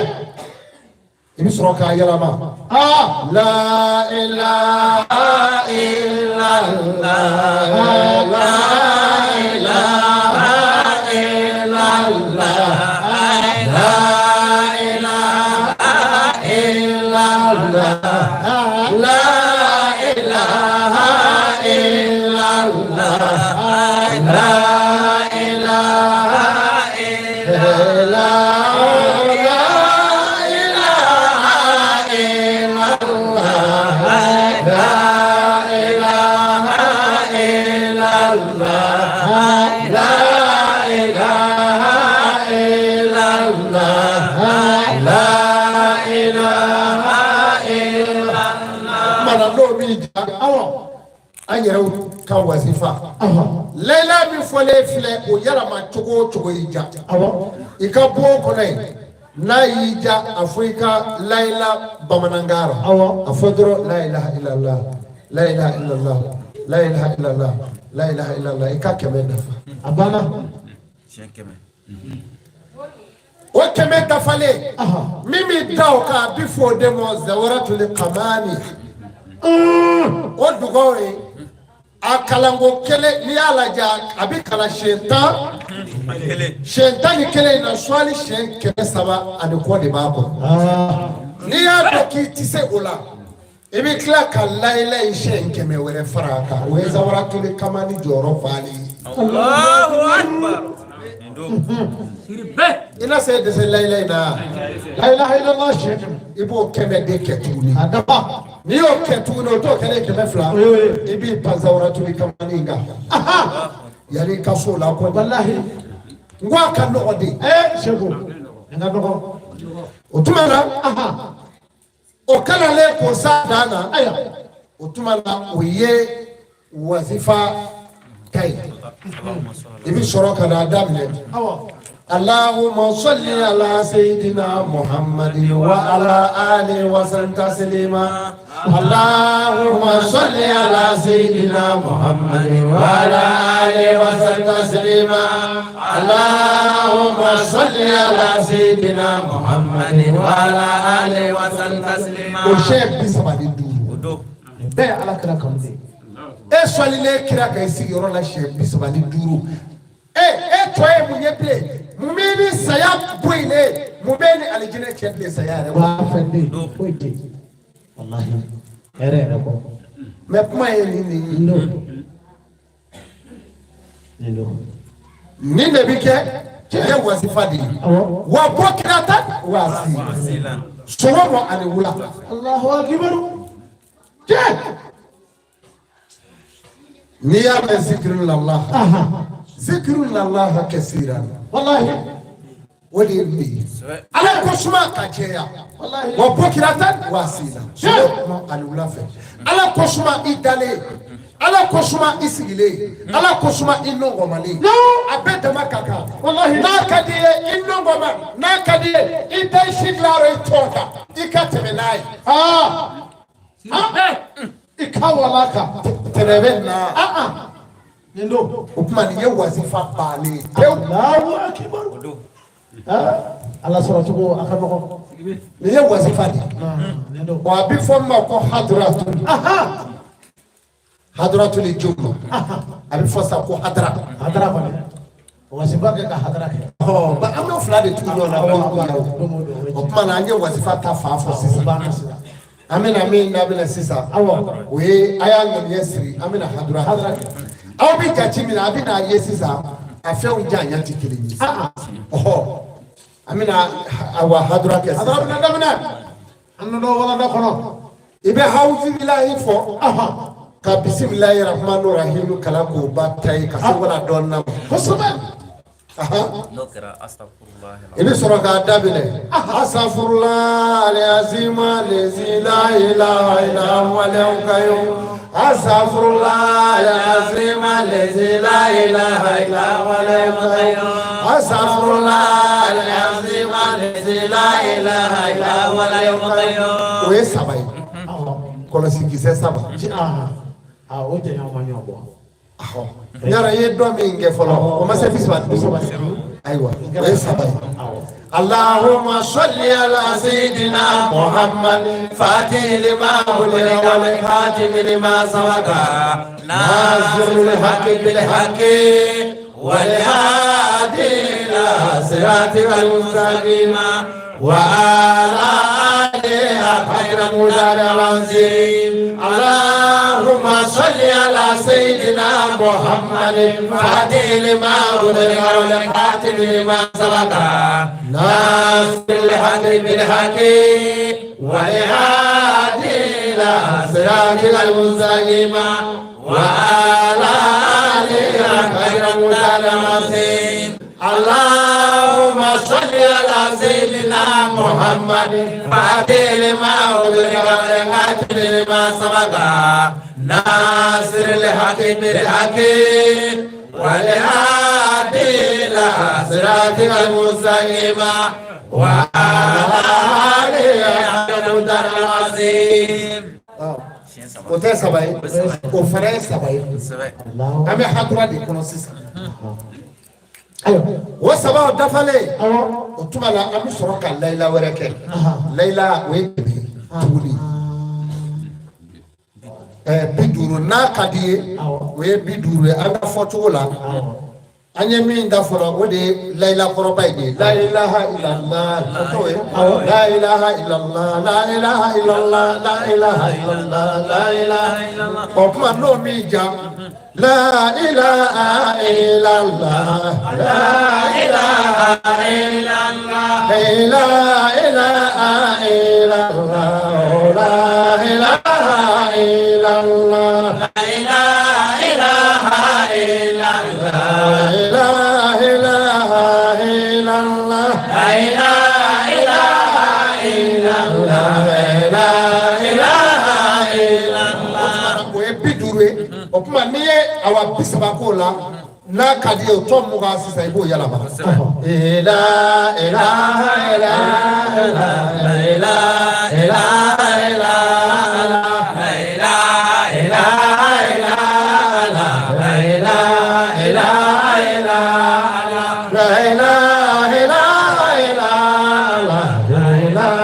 I bɛ sɔrɔ k'a yɛlɛma. Aa. La ilaha illallah, la ilaha illallah, la ilaha illallah, la ilaha illallah, la ilaha illallah, la ilaha illallah, la ilaha illallah, la ilaha illallah, la ilaha illallah. Mana n'o b'i ja, Awɔ. an yɛrɛw ka wazifa. Layila min fɔlen filɛ, o yɛlɛma cogo o cogo y'i ja. Awɔ. I ka bon kɔnɔ yen, n'a y'i ja, a fɔ i ka layila bamanankan rɔ. Awɔ. A fɔ dɔrɔn la ilaha illallah, la ilaha illallah, la ilaha illallah, la ilaha illallah, i ka 100 dafa. A banna. Siɲɛ 100. O 100 dafalen, min bɛ da o kan, a bɛ fɔ o de ma zawaratul kamani. O dugaw ye a kalanko kelen, n'i y'a lajɛ, a bɛ kalan siɲɛ 10. Ani kelen. Siɲɛ 11 in na, suwali siɲɛ 300 ani kɔ de b'a kɔnɔ. Aa. N'i y'a dɔn k'i tɛ se o la, i bɛ tila ka layila in siɲɛ 100 wɛrɛ fara a kan. O ye zawaratul kamani jɔyɔrɔ falen ye. Allahu akbar. Nin don. I na se dɛsɛ layila in na. La ilaha illallah siɲɛ 100. I b'o 100 de kɛ tuguni. A dafa. N'i y'o kɛ tuguni, o t'o kɛlen 200. O y'o ye. I b'i pan zawaratul kamani in kan yanni i ka so o la kɔni. Walahi. N ko a ka nɔgɔ de. Ee, Seko. Nin ka dɔgɔ. O tuma na, o kalanlen k'o s'a dan na. Ayiwa. O tuma na, o ye wazifa ta ye. Allahumma salli I bɛ sɔrɔ ka n'a daminɛ. Awɔ. اللهم صل على سيدنا محمد وعلى آله وسلم تسليما. اللهم صل على سيدنا محمد وعلى آله وسلم تسليما. اللهم صل على سيدنا محمد وعلى آله وسلم تسليما. O siɲɛ 35. O don. Nin bɛɛ ye Ala kira kanu de ye. E sɔlilen kira kan i sigiyɔrɔ la siɲɛ 35, e e tɔ ye mun ye bilen? Mun b'i ni saya bɔ yen? tɛ yen. Mun bɛ ni alijinɛ cɛ bilen saya yɛrɛ? Wa fɛn tɛ yen, foyi tɛ yen. Walahi, hɛrɛ yɛrɛ kɔ. Mais kuma ye nin de ye. Nin don. Nin don. Nin de bi kɛ cɛ ye wasifa de ye. Awɔ. Wa bukratan wa asila. Sɔgɔma ani wula. Allahu akbar. Cɛ. N'i y'a mɛn zikirullah Aha. zikirullah kasiran. Walahi. O de ye nin ye. Ala ko suma ka cɛya. Walahi. Wa bukratan wa asila. Sɔgɔma ani wula fɛ. Ala ko suma i dalen. Ala ko suma i sigilen. Ala ko suma i nɔngɔnmalen. A bɛɛ dama ka kan. Walahi. N'a ka di ye i nɔngɔnma, n'a ka di ye i da i si dilayɔrɔ i tɔn kan, i ka tɛmɛ n'a ye. Aa. Ah. I ka wala kan. Tɛnɛ bɛ na. Ah ah. Nin don. O tuma nin ye wazifa bannen ye pewu. Allahu akbar. Ah. Ala sɔrɔ cogo a ka nɔgɔn. Nin ye wazifa de ye. Ah, nin don. Wa a bɛ fɔ min ma ko hadratu. Aha. Hadratu ni juma. A bɛ fɔ sa ko hadra. Hadara kɔni. Wasiba kɛ ka hadara kɛ. Ɔ ba an b'o fila de tugu ɲɔgɔn na Awɔ, don awɔ, o don. don o don, o ye O tuma na an ye wazifa ta fan fɔ O sisan. banna sisan. An bɛna min daminɛ sisan. Awɔ. O ye a y'a ŋaniya siri an bɛna hadura. Hadara kɛ. Aw bɛ jate minɛ a bɛna ye sisan a fɛnw janya tɛ kelen ye. Ah ah. Ɔhɔ an bɛna awa hadura kɛ Hadara sisan. bɛna daminɛ. An nana walanda kɔnɔ. I bɛ hawuzilahi fɔ. Aha. Ka bisimilahi rahmani rahim kalan k'o ba ta ye ka se wala dɔɔnin na ma. Kosɛbɛ. Ahan. N'o kɛra astagfirullah. I bɛ sɔrɔ k'a daminɛ. Asafurula aliazima lezi la ilaha illa huwa al-qayyum. Asafurula aliazima lezi la ilaha illa huwa al-qayyum. Asafurula aliazima lezi la ilaha illa huwa al-qayyum. O ye saba ye. Awɔ. Kɔlɔsi kisɛ saba. Ji ah. Ah, o janya ma ɲɔ bɔ. Ahɔ. Yɔrɔ i ye dɔ min kɛ fɔlɔ o ma se 35. Ayiwa o ye saba ye. Awɔ. اللهم صل على سيدنا محمد فاتح لما أغلق والخاتم لما سبق ناصر الحق بالحق والهادي إلى صراطك المستقيم وعلى آله خير المدار العظيم. اللهم صل على سيدنا محمد فاتح لما أغلق والخاتم لما سبق ناصر الحق بالحق والهادي إلى صراطك المستقيم وعلى آله خير المدار العظيم. اللهم صل على سيدنا محمد فاتح لما أغلق والخاتم لما سبق ناصر الحق بالحق والهادي إلى صراطك المستقيم وعلى آله حق المدار العظيم. Siɲɛ saba. O tɛ saba ye, o fana ye saba ye. Kosɛbɛ. Allahu. An bɛ hadura de kɔnɔ sisan. Ayiwa. O saba o dafalen, Awɔ. o tuma la an bɛ sɔrɔ ka layila wɛrɛ kɛ. Aha. Layila o ye 100 ye tuguni. 50 n'a ka di ye, Awɔ. o ye 50 ye an ka fɔcogo la. Awɔ. An ye min da fɔlɔ o de ye layila kɔrɔba in ye. La ilaha illallah o t'o ye. Awɔ. La ilaha illallah la ilaha illallah la ilaha illallah la ilaha illallah. O tuma n'o min ja. La ilaha illallah la ilaha illallah la ilaha illallah la ilaha illallah la ilaha illallah la ilaha illallah la ilaha illallah la ilaha illallah. O ye 50 ye. O tuma n'i ye awa 30 k'o la, n'a ka di ye o tɔ 20 sisan i b'o yɛlɛma. La ilaha illallah la ilaha illallah la ilaha illallah la ilaha illallah la ilaha illallah la ilaha illallah La ilaha illallah, la ilaha illallah.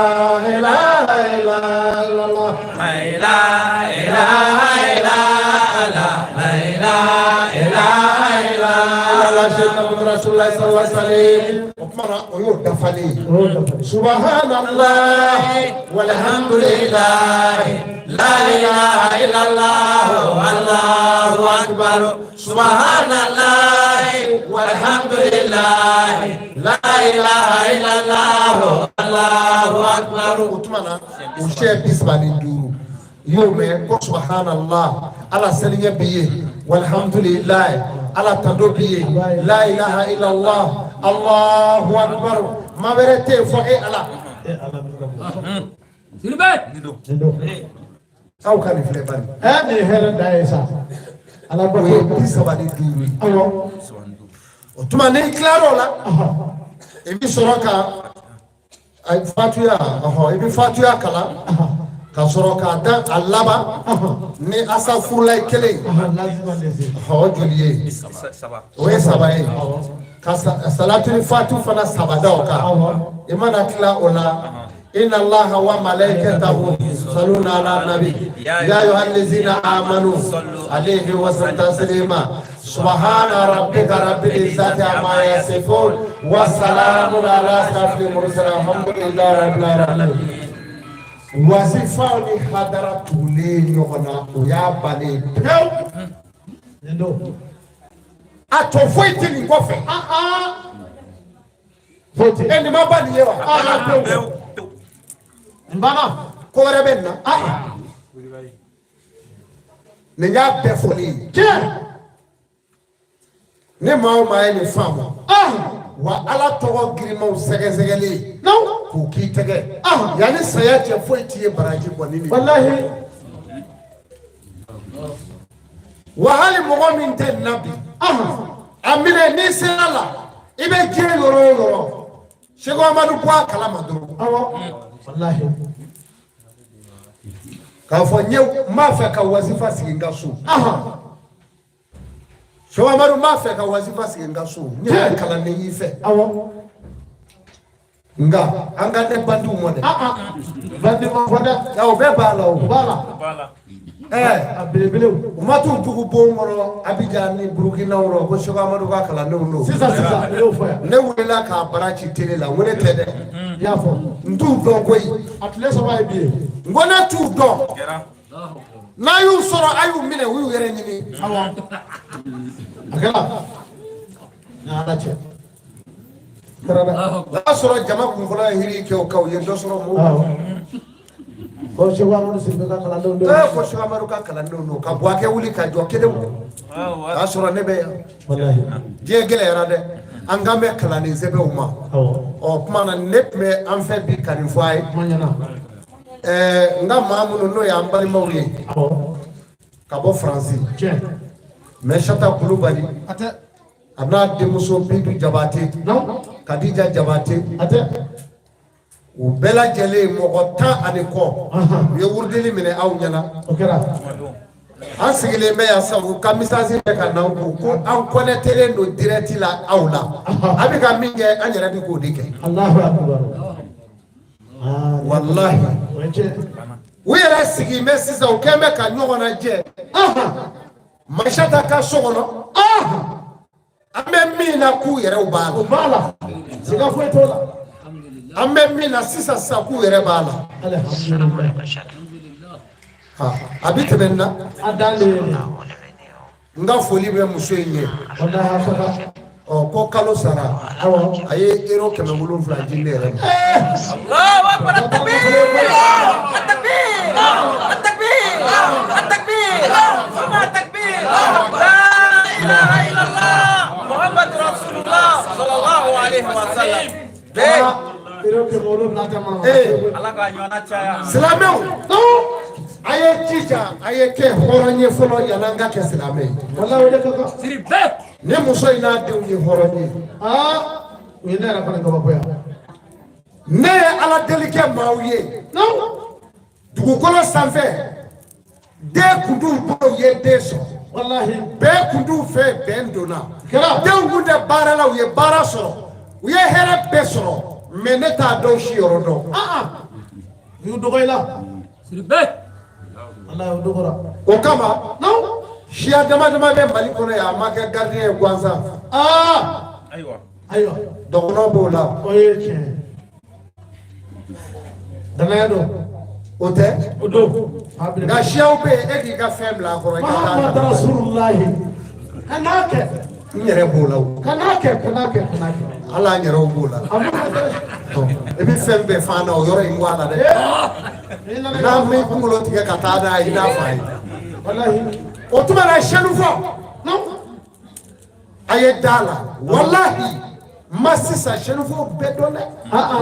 Muhammadu rasulullah sallallahu alaihi wasallam. O tuma na o y'o dafalen ye. Subhanallah walhamdulillah la ilaha illallah allahu akbar subhanallah walhamdulillah la ilaha illallah allahu akbar. O tuma na o siɲɛ 35 i y'o mɛn ko subhanallah ala saniya b'i ye walhamdulilayi ala tando b'i ye la ilaha illallah allahu akbar maa wɛrɛ tɛ yen fɔ e ala. Aw ka nin filɛ bani. Nin ye hɛrɛ dan ye sa. Ala O ye 35 ye. O tuma n'i tilar'o la, i bɛ sɔrɔ ka fatuya, i bɛ fatuya kalan ka sɔrɔ k'a da a laban ni asafurulayi kelen ye. O joli ye? O ye 3 ye. Ka salatuli fatu fana 3 da o kan. I mana tila o la, inna allaha wa malaikatahu yusalluna ala nabi ya ayyuhallazina amanu alayhi wa sallimu taslima subhana rabbika rabbil izzati amma yasifun wa salamun ala ashrafil mursalin alhamdulillahi rabbil alamin. Wasifaw ni hadara tugulen ɲɔgɔn na, o y'a bannen pewu. A tɔ foyi tɛ nin kɔfɛ. E nin ma ban nin ye wa? N banna. Ko wɛrɛ bɛ nin na. Nin y'a bɛɛ fɔli ye. Tiɲɛ. Ni maa o maa ye nin faamu, wa ala tɔgɔ girimanw sɛgɛsɛgɛlen k'u k'i tɛgɛ, yanni saya cɛ foyi t'i ye baraji bɔ ni nin. Walahi. Wa hali mɔgɔ min tɛ nin na bi, a minɛ n'i sera la, i bɛ diɲɛ yɔrɔ o yɔrɔ, Seko Amadu bɔ a kalama dɔrɔn. Awɔ. Walahi. K'a fɔ n ye n b'a fɛ ka wazifa sigi n ka so. Seko Amadu n b'a fɛ ka wazifa sigi n ka so. N yɛrɛ kalanden y'i fɛ. Awɔ. Nka an ka ne bandiw mɔ dɛ. Bandi ma fɔ dɛ. O bɛɛ b'a la o. O b'a la. A belebelew. U ma t'u tugu bon kɔnɔ Abijan ni Burukina rɔ ko Seko Amadu ka kalandenw don. Sisan sisan ne y'o fɔ yan. Ne wulila k'a bara ci télé la, n ko ne tɛ dɛ. I y'a fɔ. N t'u dɔn koyi. A tile 3 ye bi ye. N ko ne t'u dɔn. N'a y'u sɔrɔ a y'u minɛ, u y'u yɛrɛ ɲini. Awɔ. A kɛra. Ni Ala cɛ. Kɛra dɛ. O y'a sɔrɔ jama kunfɔlɔ ye hiri kɛ o kan, u ye dɔ sɔrɔ mɔgɔw. Ko Seko Amadu Sidibe ka kalandenw don. Ko Seko Amadu ka kalandenw don, ka Buwakɛ wuli ka jɔ kelen. O y'a sɔrɔ ne bɛ yan. Diɲɛ gɛlɛyara dɛ. An kan bɛ kalanden sɛbɛnw ma. Ɔ tuma na ne tun bɛ an fɛ bi ka nin fɔ a ye. N ka maa minnu n'o y'an balimaw ye. Ka bɔ Faransi. Mɛsata Kulubali. A n'a denmuso Bintu Jabate. Kadija Jabate. U bɛɛ lajɛlen mɔgɔ 10 ani kɔ, u ye wurudili minɛ aw ɲɛna. An sigilen bɛ yan sisan, u ka message bɛ ka na an kun ko an connectelen don direct la aw la. A bɛ ka min kɛ, an yɛrɛ bɛ k'o de kɛ. Walahi. U yɛrɛ sigilen bɛ sisan, u kɛlen bɛ ka ɲɔgɔn lajɛ. Masata ka so kɔnɔ. An bɛ min na k'u yɛrɛw b'a la. U b'a la. Siga foyi t'o la. An bɛ min na sisan sisan k'u yɛrɛ b'a la. A bɛ tɛmɛ nin na. A dan de ye nin ye. N ka foli bɛ muso in ye. Ɔ ko kalo sara. A ye euro 700 di ne yɛrɛ ma. Allahu akbar takbir takbir takbir takbir takbir la ilaha illallah Muhammad rasulullah sallallahu alaihi wasallam. Ala ka ɲɔgɔnna caya. Silamɛw, a ye jija, a ye kɛ hɔrɔn ye fɔlɔ yan'an ka kɛ silamɛ ye. Walahi o de ka kan. Ni muso in n'a denw ye hɔrɔn ye. O ye ne yɛrɛ fana kabakoya. Ne ye ala deli kɛ maaw ye. Dugukolo sanfɛ, den kun t'u bolo, u ye den sɔrɔ. Walahi. Bɛɛ kun t'u fɛ, bɛn donna. Kɛra. Denw kun tɛ baara la, u ye baara sɔrɔ. U ye hɛrɛ bɛɛ sɔrɔ. Mais ne t'a dɔw si yɔrɔ dɔn. U y'u dɔgɔ i la. Walahi u dɔgɔra. O kama, siya dama dama bɛ Mali kɔnɔ yan, a ma kɛ gardien ye gansan. Ayiwa. Ayiwa. Dɔgɔnɔ b'o la. O ye tiɲɛ ye. Danaya don. O tɛ. O don. Nka siyaw bɛ yen, e k'i ka fɛn bila a kɔrɔ, i ka taa. Muhammad Rasulullahi. Kan'a kɛ. N yɛrɛ b'o la o. Kan'a kɛ, kan'a kɛ, kan'a kɛ. Hali an yɛrɛw b'o la. I bɛ fɛn bɛɛ f'an na, o yɔrɔ in bɔ a la dɛ. N'an m'i kunkolo tigɛ ka taa n'a ye, i n'a fa ye. Walahi. O tuma na sɛnufɔ a ye da la, walahi ma sisan sɛnufɔ bɛɛ dɔn dɛ,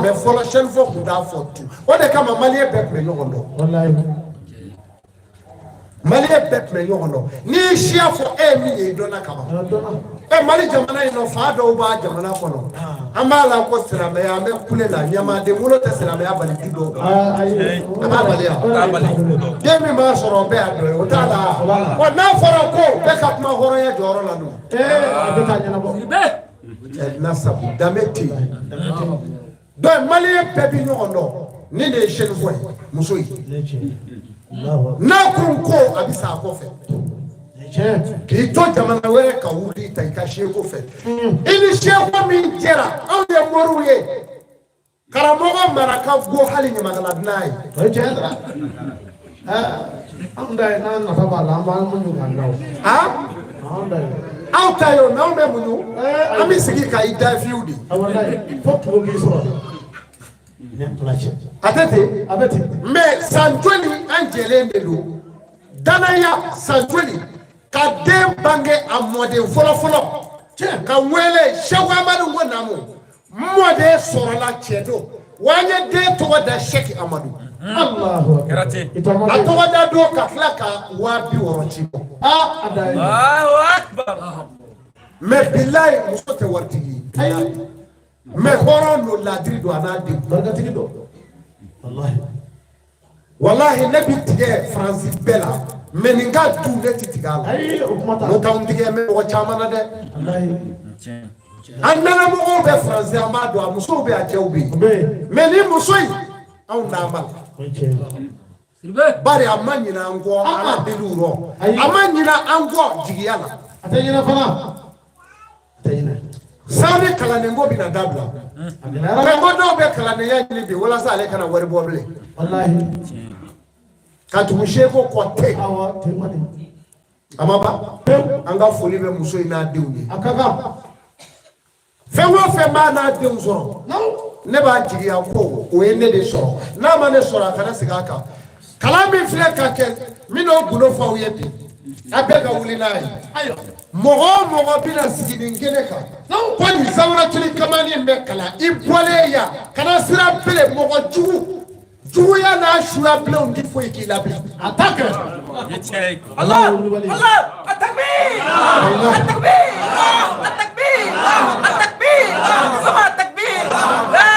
mais fɔlɔ sɛnufɔ tun t'a fɔ tu. O de kama maliyɛn bɛɛ tun bɛ ɲɔgɔn dɔn. Walahi. Maliyɛn bɛɛ tun bɛ ɲɔgɔn dɔn. N'i ye siya fɔ, e ye min ye, i dɔnna kaban. Ɛ, Mali jamana in nɔ, fa dɔw b'a jamana kɔnɔ, an b'a la ko silamɛya, an bɛ kule la, ɲamaden wolo tɛ silamɛya bali du dɔw kan. A b'a bali yan. Den min b'a sɔrɔ o bɛɛ y'a dɔ ye, o t'a la wa. N'a fɔra ko bɛɛ ka kuma hɔrɔnya jɔyɔrɔ la dun? A bɛ taa ɲɛnabɔ. Na sabu danbe tɛ yen. Donc maliyɛn bɛɛ bi ɲɔgɔn dɔn. Nin de ye sɛnufɔ ye, muso ye. N'a ko n ko, a bɛ sa a kɔfɛ. K'i to jamana wɛrɛ ka wuli ta i ka seko fɛ, i ni seko min jɛra, anw ye moriw ye, karamɔgɔ mara ka go hali ɲamakala dunan ye. O ye tiɲɛ dɛ. Anw ta ye, n'an nafa b'a la, an b'an muɲu k'an da o. Anw ta ye. Aw ta ye o, n'anw bɛ muɲu, an bɛ sigi ka i da fiyewu de. Walayi, fo kungo k'i sɔrɔ de. Ne ala cɛ. A tɛ ten. A bɛ ten. Mais san joli an jɛlen de don danaya, san joli ka den bange, a mɔden fɔlɔ fɔlɔ ka wele Sɛku Amadu, ko naamu, mɔden sɔrɔla, cɛ don wa, an ye den tɔgɔ da Sɛki Amadu. Alahu Kɛra ten. A tɔgɔ da don ka tila ka 60 000 ci bɔ. Aa, a da ye. Allahu akbar. Mais bilayi, muso tɛ waritigi ye, mais hɔrɔn don, laadiri don, a n'a denw. Barikatigi don. Walahi. Walahi, ne bi tigɛ Faransi bɛɛ la, mais nin ka du, ne ti tigɛ a la. Ayi, o kuma t'a N'o t'anw tigɛ mɛ mɔgɔ caman na dɛ. Walahi. An nana mɔgɔw bɛ Faransi, an b'a dɔn, a musow bɛ, a cɛw bɛ yen. O bɛ yen. Mais ni muso in, anw n'a ma la. O ye tiɲɛ ye. Bari a ma ɲinɛ an kɔ ala deliw rɔ. Ayi. A ma ɲinɛ an kɔ jigiya la. A tɛ ɲinɛ fana. A tɛ ɲinɛ. Sani kalandenko bɛna dabila. A gɛlɛyara. Mais ko dɔw bɛ kalandenya ɲini bi walasa ale kana wari bɔ bilen. Walahi. Ka tugu seko kɔ ten. Awɔ, ten kɔni. A ma ban. An ka foli bɛ muso in n'a denw ye. A ka kan. Fɛn o fɛn b'a n'a denw sɔrɔ, ne b'a jigiya ko o ye ne de sɔrɔ. N'a ma ne sɔrɔ, a kana segin a kan. Kalan min filɛ ka kɛ, n bɛn'o gundo fɔ aw ye bi, a bɛɛ ka wuli n'a ye. Mɔgɔ o mɔgɔ bɛna sigi nin kɛnɛ kan ko nin Zawuratuli Kamani in bɛ kalan, i bɔlen yan, kana siran bilen. Mɔgɔ jugu, juguya n'a suya bilenw ti foyi k'i la bilen. A t'a kɛ. Ye tiɲɛ ye. Allah Allah, atakbir, atakbir, atakbir, atakbir, sama takbir. La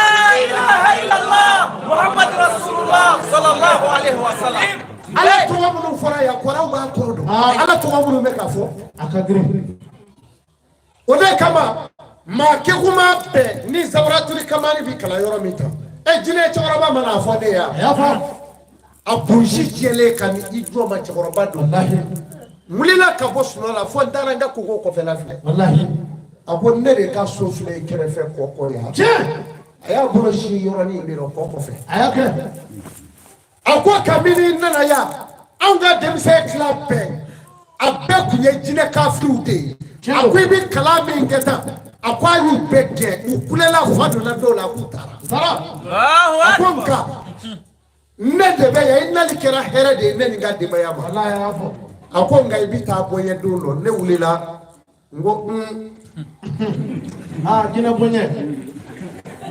ilaha illallah Muhammad Rasulullah sallallahu alaihi wasallam. Ala tɔgɔ minnu fɔra yan, kɔrɔw b'a kɔrɔ dɔn. Ala tɔgɔ minnu bɛ ka fɔ. A ka girin. O de kama maa kekuma bɛɛ ni Zawuratuli Kamani bi kalan yɔrɔ min ta, ɛ, jinɛ cɛkɔrɔba mana a fɔ ne ye yan. A y'a fɔ. A bonsi jɛlen ka ni i jɔ ma, cɛkɔrɔba don. Walahi. N wulila ka bɔ sunɔgɔ la fo n taara n ka koko kɔfɛla filɛ. Walahi. A ko ne de ka so filɛ i kɛrɛfɛ kɔ kɔ yan. Tiɲɛ. A y'a bolo si yɔrɔnin min kɔ kɔfɛ. A y'a kɛ. A ko kabini n nana yan, anw ka denmisɛn tila bɛɛ, a bɛɛ tun ye jinɛ kafiriw de ye. A ko i bɛ kalan min kɛ tan, a ko a y'u bɛɛ gɛn, u kulela, fa donna dɔw la, k'u taara. Sara. Allahu A ko akbar. nka ne de bɛ yan, i nali kɛra hɛrɛ de ye ne ni n ka denbaya ma. Walahi, a y'a fɔ. A ko nka i bɛ taa bɔ n ye don dɔ. Ne wulila, n ko un. Aa, jinɛ bonya.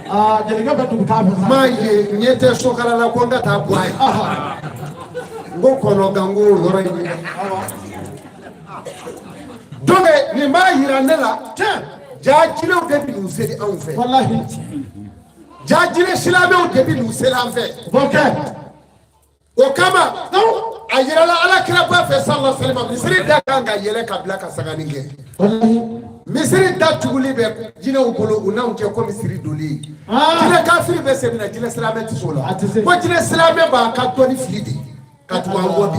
Aa, jelikɛ bɛ dugu taa fɛ sa. M'a ye ɲɛ tɛ sokala la ko n ka taa bɔ a ye. N ko kɔnɔ kan, n ko o yɔrɔ in ye. Donc nin b'a yira ne la, jaa jinɛw de bɛ n'u seli anw fɛ. Walahi. Jaa jinɛ silamɛw de bɛ n'u seli an fɛ. O b'o kɛ. O kama a yirala ala kiraba fɛ sallallahu alaihi wasallam, misiri da kan ka yɛlɛ ka bila ka sagani kɛ. Walahi. Misiri da tuguli bɛ jinɛw bolo, u n'anw cɛ komi siri doli ye. Jinɛ kafiri bɛ se min na, jinɛ silamɛ tɛ se o la. A tɛ se. Ko jinɛ silamɛ b'a ka dɔnni fili de ka tugu an kɔ de.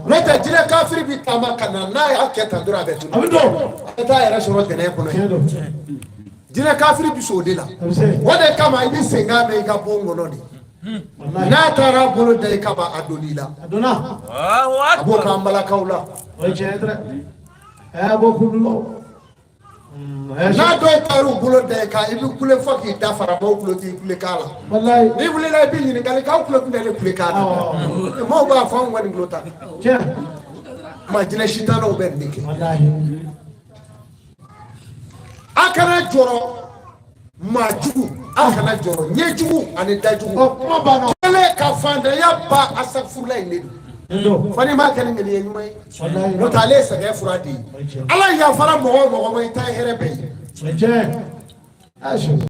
N'o tɛ, jinɛ kafiri bi taama ka na, n'a y'a kɛ tan dɔrɔn, a bɛ tunu. A bɛ don. A bɛ taa a yɛrɛ sɔrɔ dɛnɛ kɔnɔ Tiɲɛ yen. don. Jinɛ kafiri bɛ s'o de la. A bɛ se. O de kama i bɛ senkan mɛn i ka bon kɔnɔ de. Walahi. N'a taara bolo da i kaba, a donn'i la. A donna. Allahu A b'o akbar. k'an balakaw la. O ye tiɲɛ ye dɛ. A y'a bɔ kulu la. N'a dɔw taara u bolo da i kan, i bɛ kule fɔ k'i da fara, maaw tulo t'i kule kan la. Walahi. N'i wulila, i bɛ ɲininkali k'aw tulo tun tɛ ne kule kan na. Maaw b'a fɔ anw kɔni tulo ta. Tiɲɛ. Ma jinɛ sitanɛw bɛ nin de kɛ. Walahi. A kana jɔrɔ maa jugu, a kana jɔrɔ ɲɛjugu ani dajugu. Ɔ, kuma banna. Kɛlen ka fantanya ba, asafurula in de don. Nin don. Fo n'i m'a kɛ ni ŋaniya ɲuman ye. Walahi. N'o tɛ, ale ye sɛgɛn fura de ye. Ala yafara mɔgɔ o mɔgɔ ma, i ta ye hɛrɛ bɛɛ ye. O ye tiɲɛ. A Seku.